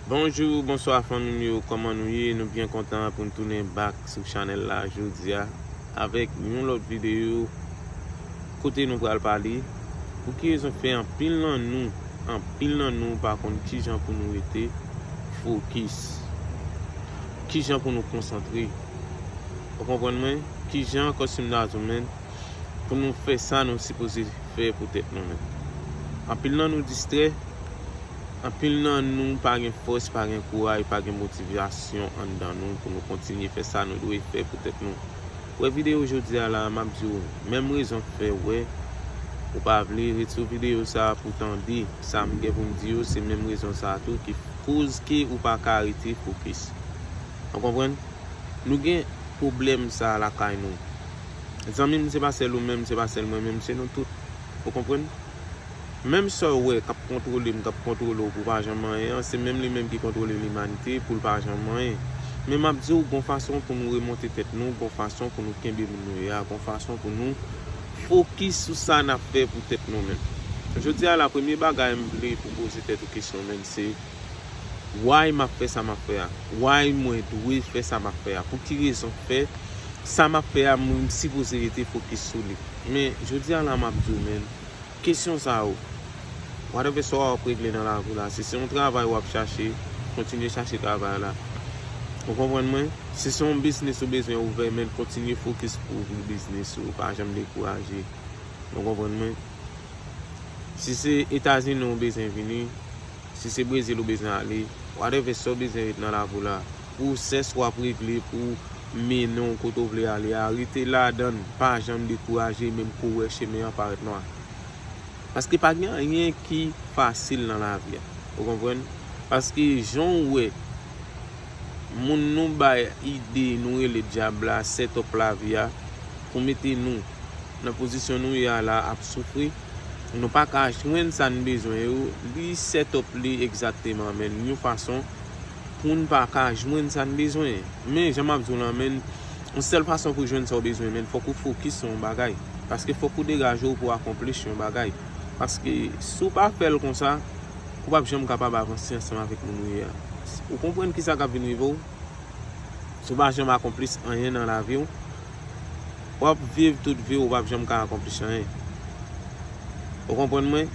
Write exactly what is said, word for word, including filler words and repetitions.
Bonjou, bonswa fanmi m yo, kòman nou ye? Nou byen kontan pou n tounen back sou chanèl la jodi a avèk yon lòt videyo kote nou pral pale pou ki rezon fè anpil nan nou, anpil nan nou pa konn kijan pou nou rete fokis, kijan pou nou konsantre. Ou konprann mwen? Kijan, kòm si m ta di w menm, pou nou fè sa nou sipoze fè pou tèt nou menm. Anpil nan nou distrè, anpil nan nou pa gen fòs, pa gen kouraj, pa gen motivasyon anndan nou pou nou kontinye fè sa nou dwe fè pou tèt nou. Wè videyo jodi a la, m ap di w, menm rezon k fè wè ou pa vle ret sou videyo sa a pou tande sa m gen pou m di yo, se menm rezon sa a tou ki koz ke ou pa ka rete fokis. Ou konprann? Nou gen pwoblèm sa a lakay nou. Zanmi m, se pa sèl ou menm, se pa sèl mwen menm, se nou tout. Ou konprann? Menm sa w wè k ap kontwole m, k ap kontwole w pou w pa janm anyen an, se menm li menm ki kontwole limanite pou l pa janm anyen. Men m ap di w, gon fason pou nou remonte tèt nou, gon fason pou nou kenbe moun nou ye a, gon fason pou nou fokis sou sa n ap fè pou tèt nou menm. Jodi a la, premye bagay m vle pou poze tèt ou kesyon menm, se why m ap fè sa m ap fè a? Why mwen dwe fè sa m ap fè a? Pou ki rezon fè sa m ap fè a, mwen m sipoze rete fokis sou li? Men, jodi a la, m ap di w, menm, kesyon sa yo, whatever sa w ap regle nan lavi w la, si se yon travay w ap chache, kontinye chache travay la. Ou konprann mwen? Si se yon biznis ou bezwen ouvè, men kontinye fokis pou ouvri biznis ou, pa janm dekouraje. Ou konprann mwen? Si se Etazini ou bezwen vini, si se Brezil ou bezwen ale, whatever sa w bezwen ret nan lavi w la, pwosès w ap regle pou mennen w kote w vle ale a, rete ladan l, pa janm dekouraje, menm kou w wè chemen an parèt nwa. Paske pa gen anyen ki fasil nan lavi a. Ou konprann? Paske jan w wè moun nou bay ide, nou rele dyab la, set up lavi a, pou mete nou nan pozisyon nou ye a la ap soufri, nou pa ka jwenn sa n bezwen yo, li set up li egzakteman, men yon fason pou n pa ka jwenn sa n bezwen. Men, jan m ap di w lan, men, yon sèl fason pou jwenn sa w bezwen, men, fòk ou fokis sou yon bagay. Paske fòk ou degaje w pou w akonplis yon bagay. Paske si w pa fè l konsa, ou p ap janm kapab avanse ansanm avèk moun ou ye a. Ou konprann kisa k ap vin rive w? Si w pa janm akonplis anyen nan lavi w, w ap viv tout vi w, ou p ap janm ka akonplis anyen. Ou konprann mwen?